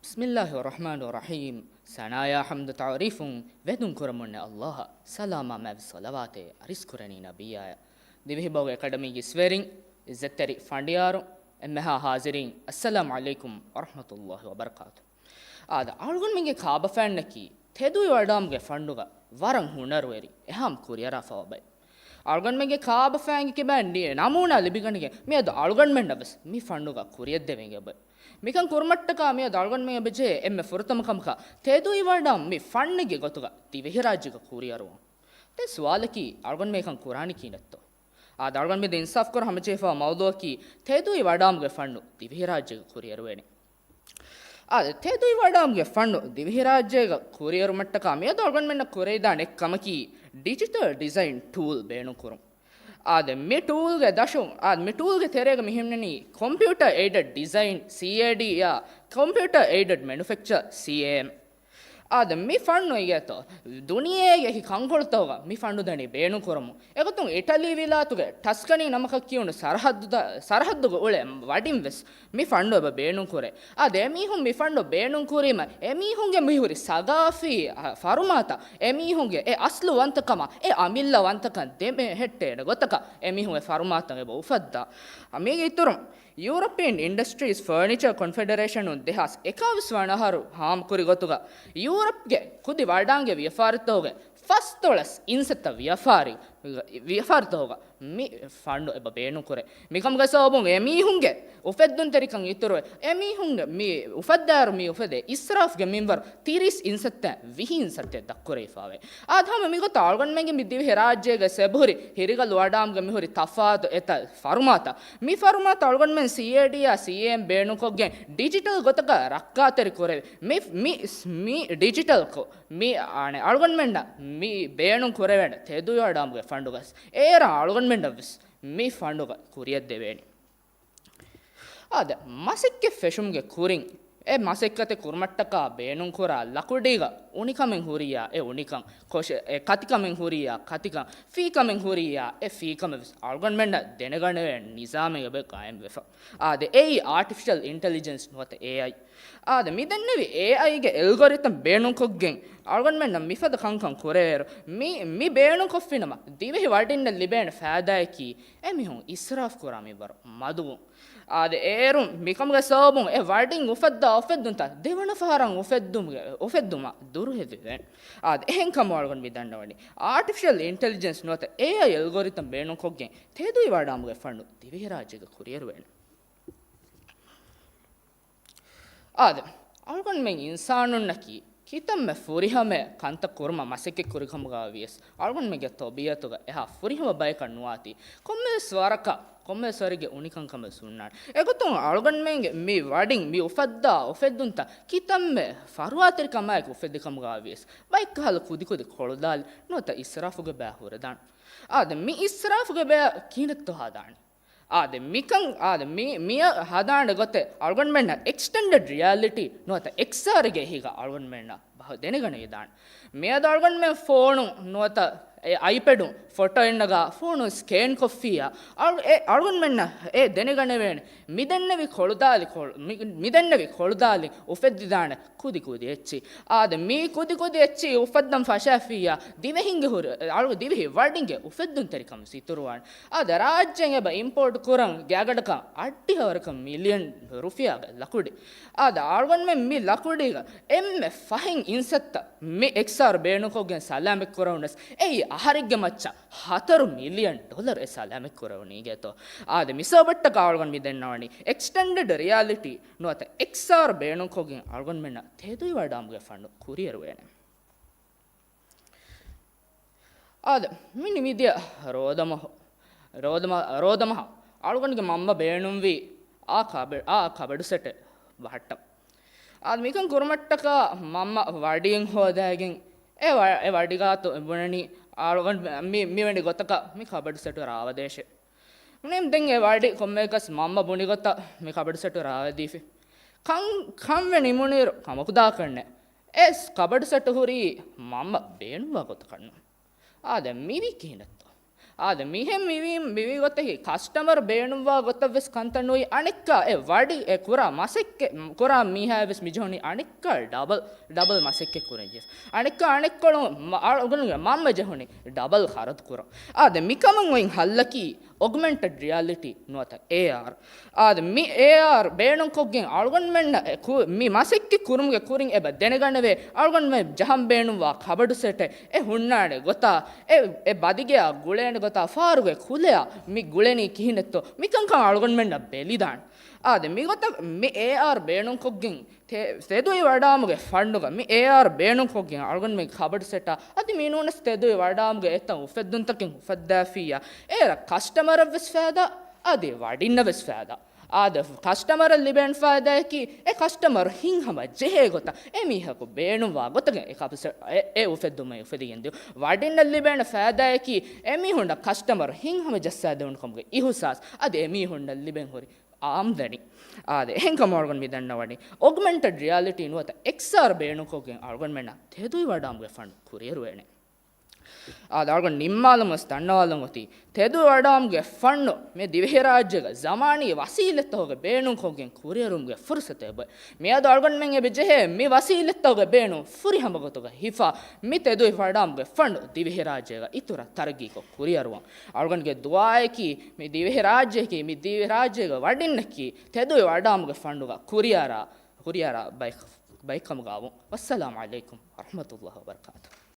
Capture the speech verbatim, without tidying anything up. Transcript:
ބިސްމިއްލާހި ރަޙްމާނި ރަޙީމް. ސަނާޔާ ޙަމްދު ތަޢުރީފުން ވެދުން ކުރަމުންނެ އައްލާހަށް ސަލާމާ މާތް ޞަލަވާތެއް އަރިސްކުރަނީ ނަބިއްޔާއަށް. ދިވެހިބަހުގެ އެކަޑަމީގެ އިސްވެރިން، އިއްޒަތްތެރި ފަނޑިޔާރު، އެންމެހާ ޙާޟިރީން، އައްސަލާމު ޢަލައިކުމް ވަރަޙްމަތުﷲި ވަބަރަކާތު. އާދެ، އަޅުގަނޑުމެންގެ ކާބަފައިންނަކީ ތެދުއިވަޑާމުގެ ފަންޑުގަ ވަރަށް ހުނަރުވެރި އެހާމް ކުރިއަރާފަވާ ބައެއް. އަޅުގަނޑުމެންގެ ކާބަފައިންގެ ކިބައިން ނަމޫނާ ލިބިގަނެގެން މިއަދު އަޅުގަނޑުމެންނަށް ވެސް މި ފަންޑުގަ ކުރިއަށްދެވެން އެބައި. މިކަން ކުރުމަށްޓަކާ މިއަދު އަޅުގަނޑުމެން އެބަޖެހޭ އެންމެ ފުރަތަމަ ކަމަކަށް ތެދުއިވަޑާމު މި ފަންނެއްގެ ގޮތުގަ ދިވެހިރާއްޖޭގަ ކުރިއަރުވުން. ދެން ސުވާލަކީ އަޅުގަނޑުމެން ކަން ކުރާނީ ކިހިނެއްތޯ؟ އާދެ، އަޅުގަނޑުމެން އިންސާފުކުރަން ހަމަޖެހިފަވާ މައުޟޫއަކީ ތެދުއިވަޑާމުގެ ފަންޑު ދިވެހިރާއްޖޭގަ ކުރިއަރުވޭނެ. އާދެ، ތެދުއިވަޑާމުގެ ފަންޑު ދިވެހިރާއްޖޭގަ ކުރިއަރުމަށްޓަކާ މިއަދު އަޅުގަނޑުމެންނަށް ކުރެވިދާނެ އެއްކަމަކީ ޑިޖިޓަލް ޑިޒައިން ޓޫލް ބޭނުންކުރުން. އާދެ، މި ޓޫލްގެ ދަށުން، އާދެ، މި ޓޫލްގެ ތެރޭގަ މި ހިމެނެނީ ކޮމްޕިއުޓަރ އެއިޑެޑް ޑިޒައިން، ސީއޭޑީ، އާ، ކޮމްޕިއުޓަރ އެއިޑެޑް މެނުފެކްޗަރ، ސީއޭއެމް. އާދެ، މި ފަންނު އިގޭތޯ، ދުނިޔޭގެ އެކި ކަންކޮޅުތަކުގަ މި ފަންނު ދަނީ ބޭނުންކުރަމުން. އެގޮތުން އިޓަލީ ވިލާތުގެ ޓަސްކަނީ ނަމަކަށް ކިޔުނު ސަރަހައްދު، ސަރަހައްދުގަ އުޅޭ ވަޑިން ވެސް މި ފަންޑު އެބަ ބޭނުންކުރޭ. އާދެ، އެމީހުން މި ފަންޑު ބޭނުންކުރީމަ، އެމީހުންގެ މިހުރި ސަގާފީ، އަ، ފަރުމާތައް، އެމީހުންގެ އެ އަސްލު ވަންތަކަމާ، އެ އަމިއްލަ ވަންތަކަން ދެމެހެއްޓޭނެ ގޮތަކަށް އެމީހުން އެ ފަރުމާތައް އެބަ އުފައްދާ. އަ، މީގެ އިތުރުން، ޔޫރަޕިއަން އިންޑަސްޓްރީސް ފަރނިޗަރ ކޮންފެޑަރޭޝަނުން ދެހާސް އެކާވީސް ވަނަ އަހަރު ހާމަކުރި ގޮތުގަ، ޔޫރަޕްގެ ކުދި ވަޑާންގެ ވިޔަފާރިތަކުގެ ފަސްދޮޅަސް އިންސައްތަ ވިޔަފާރި، ވިޔަފާރިތަކުގަ މި ފަންޑު އެބަ ބޭނުންކުރޭ. މިކަމުގެ ސަބަބުން އެމީހުންގެ އުފެއްދުންތެރިކަން އިތުރުވެ، އެމީހުންގެ މި އުފައްދާއިރު މި އުފެދޭ އިސްރާފްގެ މިންވަރު ތިރީސް އިންސައްތަ ވިހި އިންސައްތަ ދަށްކުރެވިފަވޭ. އާދެ، ހަމަ މިގޮތަށް އަޅުގަނޑުމެންގެ މި ދިވެހި ރާއްޖޭގަ އެބަހުރި ހިރިގަލު ވަޑާމުގެ މިހުރި ތަފާތު އެތައް ފަރުމާތައް، މި ފަރުމާތައް އަޅުގަނޑުމެން ސީއޭޑީއާ ސީއޭއެމް ބޭނުންކޮށްގެން ޑިޖިޓަލް ގޮތަކަށް ރައްކާތެރި ކުރެވި. މި، މި، މި ޑިޖިޓަލްކޮށް، މި އަނެއް އަޅުގަނޑުމެންނަށް މި ބޭނުން ކުރެވޭނެ ތެދުއިވަޑާމުގެ ފަންޑުގަސް އޭރާ އަޅުގަނޑުމެންނަށް ވެސް މި ފަންޑުގަ ކުރިއަށްދެވޭނެ. އާދެ، މަސައްކަތް ފެށުމުގެ ކުރިން، އެ މަސައްކަތެއް ކުރުމަށްޓަކާ ބޭނުންކުރާ ލަކުޑީގަ އުނިކަމެއް ހުރިޔާ އެ އުނިކަން، ކޮށެ-، އެ ކަތިކަމެއް ހުރިޔާ ކަތިކަން، ފީކަމެއް ހުރިޔާ އެ ފީކަމެއް ވެސް އަޅުގަނޑުމެންނަށް ދެނެގަނެވޭ ނިޒާމެއް އެބަ ގާއިމްވެފަ. އާދެ، އެއީ އާޓިފިޝަލް އިންޓެލިޖެންސް ނުވަތަ އޭއައި. އާދެ، މި ދެންނެވި އޭއައިގެ އެލްގޮރިތަމް ބޭނުންކޮށްގެން އަޅުގަނޑުމެންނަށް މިފަދަ ކަންކަން ކުރެވޭއިރު، މި، މި ބޭނުންކޮށްފިނަމަ ދިވެހި ވަޑިންނަށް ލިބޭނެ ފައިދާއަކީ އެމީހުން އިސްރާފް ކުރާ މިންވަރު މަދުވުން. އާދެ، އޭރުން މިކަމުގެ ސަބަބުން އެ ވަޑިން އުފައްދާ އުފެއްދުންތައް ދެވަނަ ފަހަރަށް އުފެއްދުމުގެ، އުފެއްދުމަށް ދުރުހެލިވޭނެ. އާދެ، އެހެންކަމުން އަޅުގަނޑު މި ދަންނަވަނީ އާޓިފިޝަލް އިންޓެލިޖެންސް ނުވަތަ އޭއައި އެލްގޮރިތަމް ބޭނުންކޮށްގެން ތެދުއިވަޑާމުގެ ފަންޑު ދިވެހިރާއްޖޭގަ ކުރިއަރުވޭނެ. އާދެ، އަޅުގަނޑުމެން އިންސާނުންނަކީ ކިތަންމެ ފުރިހަމަ ކަންތައް ކުރުމަށް މަސައްކަތް ކުރިކަމުގަ ވިޔަސް، އަޅުގަނޑުމެންގެ ތަބީއަތުގަ އެހާ ފުރިހަމަ ބަޔަކަށް ނުވާތީ، ކޮންމެވެސް ވަރަކަށް، ކޮންމެވެސް ވަރެއްގެ އުނިކަން ކަމެއް ހުންނާނެ. އެގޮތުން އަޅުގަނޑުމެންގެ މި ވަޑިން މި އުފައްދާ އުފެއްދުންތައް ކިތަންމެ ފަރުވާތެރިކަމާއެކު އުފެއްދި ކަމުގަ ވިޔަސް، ބައެއްކަހަލަ ކުދިކުދި ކޮޅުދާލި ނުވަތަ އިސްރާފުގެ ބަޔަށް ހުރެދާނެ. އާދެ، މި އިސްރާފުގެ ބަޔަށް ކިހިނެއްތޯ ހަދާނީ؟ އާދެ، މިކަން، އާދެ، މި، މިއަށް ހަދާނެ ގޮތެއް އަޅުގަނޑުމެންނަށް އެކްސްޓެންޑެޑް ރިއަލިޓީ ނުވަތަ އެކްސްއާރްގެ އެހީގަ އަޅުގަނޑުމެންނަށް ބަހަ ދެނެގަނެވިދާނެ. މިއަދު އަޅުގަނޑުމެން ފޯނު ނުވަތަ އެ އައިޕެޑުން ފޮޓޯއެއް ނަގާ ފޯނު ސްކޭން ކޮށްފިއްޔާ، އަޅު-، އެ އަޅުގަނޑުމެންނަށް އެ ދެނެގަނެވޭނެ. މިދެންނެވި ކޮޅުދާލި ކޮޅު-، މި-، މިދެންނެވި ކޮޅުދާލި އުފެއްދިދާނެ ކުދި ކުދި އެއްޗި. އާދެ، މި ކުދި ކުދި އެއްޗި އުފައްދަން ފަށާފިއްޔާ، ދިވެހިންގެ ހުރި-، އަޅު-، ދިވެހި ވަޑިންގެ އުފެއްދުންތެރިކަން ސިތުރުވާނެ. އާދެ، ރާއްޖޭން އެބަ އިމްޕޯޓް ކުރަން ގާތްގަނޑަކަށް އައްޑިހަވަރަކަށް މިލިއަން ރުފިޔާގެ ލަކުޑި. އާދެ، އަޅުގަނޑުމެން މި ލަކުޑީގަ އެންމެ ފަހެއް އިންސައްތަ މި އެކްސްއާރް ބޭނުންކޮށްގެން ސަލާމަތް ކުރެވުނަސް، އެއީ އަހަރެއްގެ މައްޗަށް ހަތަރު މިލިއަން ޑޮލަރު އެ ސަލާމަތް ކުރެވުނީގެތޯ. އާދެ، މި ސަބަބަށްޓަކާ އަޅުގަނޑު މި ދެންނަވަނީ އެކްސްޓެންޑެޑް ރިއަލިޓީ ނުވަތަ އެކްސްއާރް ބޭނުންކޮށްގެން އަޅުގަނޑުމެންނަށް ތެދުއިވަޑާމުގެ ފަންޑު ކުރިއަރުވޭނެ. އާދެ، މި ނިމިދިޔަ ރޯދަމަހު، ރޯދަމަ-، ރޯދަމަހަށް އަޅުގަނޑުގެ މަންމަ ބޭނުންވީ އާ ކަބަ-، އާ ކަބަޑު ސެޓެއް ބަހައްޓަން. އާދެ، މިކަން ކުރުމަށްޓަކާ މަންމަ ވަޑިއެއް ހޯދައިގެން އެ ވަ-، އެ ވަޑިގާތު ބުނަނީ އަޅުގަނޑު މި-، މިވެނި ގޮތަކަށް މި ކަބަޑު ސެޓު ރާވަދޭށޭ. ނޫނީ ދެން އެ ވަޑި ކޮންމެއަކަސް މަންމަ ބުނި ގޮތަށް މި ކަބަޑު ސެޓު ރާވަދީފި. ކަން، ކަންވެ ނިމުނުއިރު ކަމަކު ދާކަށްނެ. އެސް ކަބަޑު ސެޓު ހުރީ މަންމަ ބޭނުންވާ ގޮތަކަށްނު. އާދެ، މިވީ ކިހިނެއްތޯ؟ އާދެ، މިހެން މިވީ، މިވީ ގޮތަކީ ކަސްޓަމަރ ބޭނުންވާ ގޮތަށް ވެސް ކަންތައް ނުވި، އަނެއްކާ އެ ވަޑި އެ ކުރާ މަސައްކަތް ކުރާ މީހާ ވެސް މި ޖެހުނީ އަނެއްކާ ޑަބަލް، ޑަބަލް މަސައްކަތް ކުރަން ޖެހިފަ. އަނެއްކާ އަނެއްކޮޅު މަ-، އަޅުގަނޑުގެ މަންމަ ޖެހުނީ ޑަބަލް ޚަރަދު ކުރަން. އާދެ، މިކަމުން އޮތް ހައްލަކީ އޮގްމެންޓެޑް ރިއަލިޓީ ނުވަތަ އޭ އާރް. އާދެ، މި އޭ އާރް ބޭނުންކޮށްގެން އަޅުގަނޑުމެންނަށް އެ ކު-، މި މަސައްކަތް ކުރުމުގެ ކުރިން އެބަ ދެނެގަނެވޭ، އަޅުގަނޑުމެން ޖަހަން ބޭނުންވާ ކަބަޑު ސެޓެއް އެ ހުންނާނެ ގޮތާ، އެ، އެ ބަދިގެއާ ގުޅޭނެ ގޮތާ، ފާރުގެ ކުލަޔާ މި ގުޅެނީ ކިހިނެއްތޯ، މިކަންކަން އަޅުގަނޑުމެންނަށް ބެލިދާނެ. އާދެ، މިގޮތަށް މި އޭ އާރް ބޭނުންކޮށްގެން ތެ-، ތެދުވި ވަޑާމުގެ ފަންޑުގަ، މި އޭ އާރް ބޭނުންކޮށްގެން އަޅުގަނޑުމެން ކަބަޑު ސެޓާ އަދި މި ނޫނަސް ތެދުވި ވަޑާމުގެ އެތައް އުފެއްދުންތަކެއް އުފައްދާފިއްޔާ، އޭރަށް ކަސްޓަމަރަށް ވެސް ފައިދާ، އަދި ވަޑިންނަށް ވެސް ފައިދާ. އާދެ، ކަސްޓަމަރަށް ލިބޭނެ ފައިދާއަކީ، އެ ކަސްޓަމަރު ހިތްހަމަ ޖެހޭ ގޮތަށް އެ މީހަކު ބޭނުންވާ ގޮތަކަށް އެ ކަބަޑު ސެ-، އެ، އެ އުފެއްދުމެއް އުފެދިގެން ދިޔުން. ވަޑިންނަށް ލިބޭނެ ފައިދާއަކީ، އެ މީހުންނަށް ކަސްޓަމަރު ހިތްހަމަ ޖައްސާދެވުނު ކަމުގެ އިހުސާސް، އަދި އެ މީހުންނަށް ލިބެން ހުރި އާމްދަނީ. އާދެ، އެހެންކަމުން އަޅުގަނޑު މި ދަންނަވަނީ، އޮގްމެންޓެޑް ރިއަލިޓީ ނުވަތަ އެކްސް އާރް ބޭނުންކޮށްގެން އަޅުގަނޑުމެންނަށް ތެދުވި ވަޑާމުގެ ފަންޑު ކުރިއަރުވޭނެ. އާދެ، އަޅުގަނޑު ނިންމާލަމުން ވެސް ދަންނަވާލަން އޮތީ، ތެދުވި ވަޑާމުގެ ފަންޑު މި ދިވެހިރާއްޖޭގަ ޒަމާނީ ވަސީލަތްތަކުގެ ބޭނުންކޮށްގެން ކުރިއަރުވުމުގެ ފުރުސަތެއް އެބައޮތް. މިއަދު އަޅުގަނޑުމެން އެބަ ޖެހޭ މި ވަސީލަތްތަކުގެ ބޭނުން ފުރިހަމަ ގޮތުގަ ހިފާ، މި ތެދުވި ވަޑާމުގެ ފަންޑު ދިވެހިރާއްޖޭގަ އިތުރަށް ތަރައްގީކޮށް ކުރިއަރުވަން. އަޅުގަނޑުގެ ދުޢާއަކީ، މި ދިވެހިރާއްޖެއަކީ، މި ދިވެހިރާއްޖޭގެ ވަޑިންނަކީ، ތެދުވި ވަޑާމުގެ ފަންޑުގަ ކުރިއަރާ، ކުރިއަރާ ބައި-، ބައިކަމުގަ ވުން. ވައްސަލާމު ޢަލައިކުމް ވަރަޙްމަތުﷲ ވަބަރަކާތުހު.